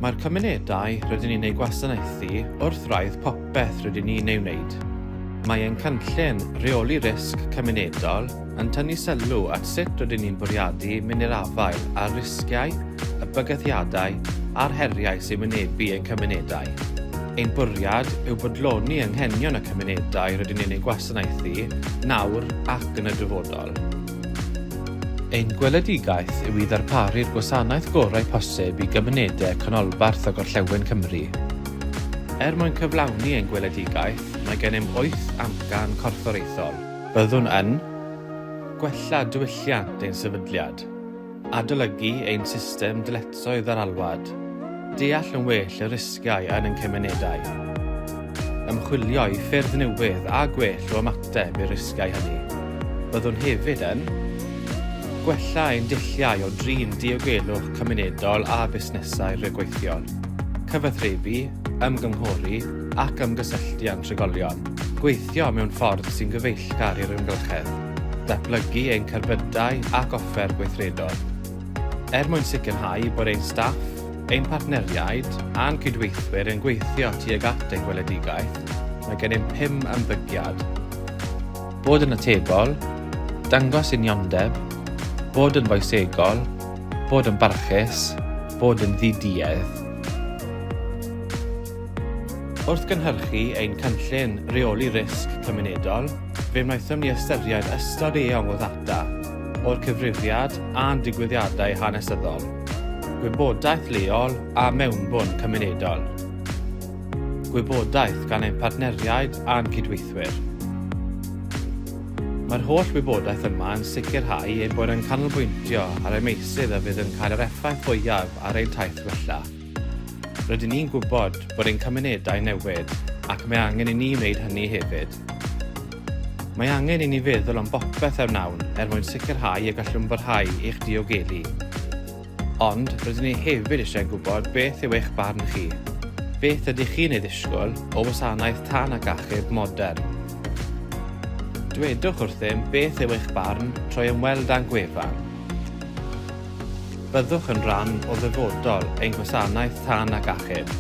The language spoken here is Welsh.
Mae'r cymunedau rydyn ni'n eu gwasanaethu wrth wraidd popeth rydyn ni'n ei wneud. Mae ein cynllun rheoli risg cymunedol yn tynnu sylw at sut rydyn ni'n bwriadu mynd i'r afael â'r risgiau, y bygythiadau a'r heriau sy'n wynebu ein cymunedau. Ein bwriad yw bodloni anghenion y cymunedau rydyn ni'n eu gwasanaethu nawr ac yn y dyfodol. Ein gweledigaeth yw i ddarparu'r gwasanaeth gorau posib i gymunedau Canolbarth a Gorllewin Cymru. Er mwyn cyflawni ein gweledigaeth, mae gennym wyth amcan corfforaethol. Byddwn yn gwella diwylliant ein sefydliad. Adolygu ein system dyletswydd ar alwad. Deall yn well y risgiau yn ein cymunedau. Ymchwilio i ffyrdd newydd a gwell o ymateb i'r risgiau hynny. Byddwn hefyd yn gwella ein dulliau o drin diogelwch cymunedol a busnesau rhagweithiol, cyfathrebu, ymgynghori ac ymgysylltu â'n trigolion, gweithio mewn ffordd sy'n gyfeillgar i'r amgylchedd. Datblygu ein cerbydau ac offer gweithredol. Er mwyn sicrhau bod ein staff, ein partneriaid a'n cydweithwyr yn gweithio tuag at ein gweledigaeth, mae gennym pum ymddygiad, bod yn atebol, dangos uniondeb, bod yn foesegol, bod yn barchus, bod yn ddi-duedd. Wrth gynhyrchu ein cynllun rheoli risg cymunedol, Fe wnaethom ni ystyried ystod eang o ddata, o'r cyfrifiad a'n digwyddiadau hanesyddol, gwybodaeth leol a mewnbwn cymunedol, gwybodaeth gan ein partneriaid a'n cydweithwyr. Mae'r holl wybodaeth yma yn sicrhau ein bod yn canolbwyntio ar y meysydd a fydd yn cael yr effaith fwyaf ar ein taith wella. Rydyn ni'n gwybod bod ein cymunedau'n newid ac mae angen i ni wneud hynny hefyd. Mae angen i ni feddwl am bopeth a wnawn er mwyn sicrhau y gallwn barhau i'ch diogelu. Ond rydyn ni hefyd eisiau gwybod beth yw eich barn chi. Beth ydych chi'n ei ddisgwyl o wasanaeth tân ac achub modern? Dwedwch wrthym beth yw eich barn trwy ymweld â'n gwefan. Byddwch yn rhan o ddyfodol ein gwasanaeth tân ac achub.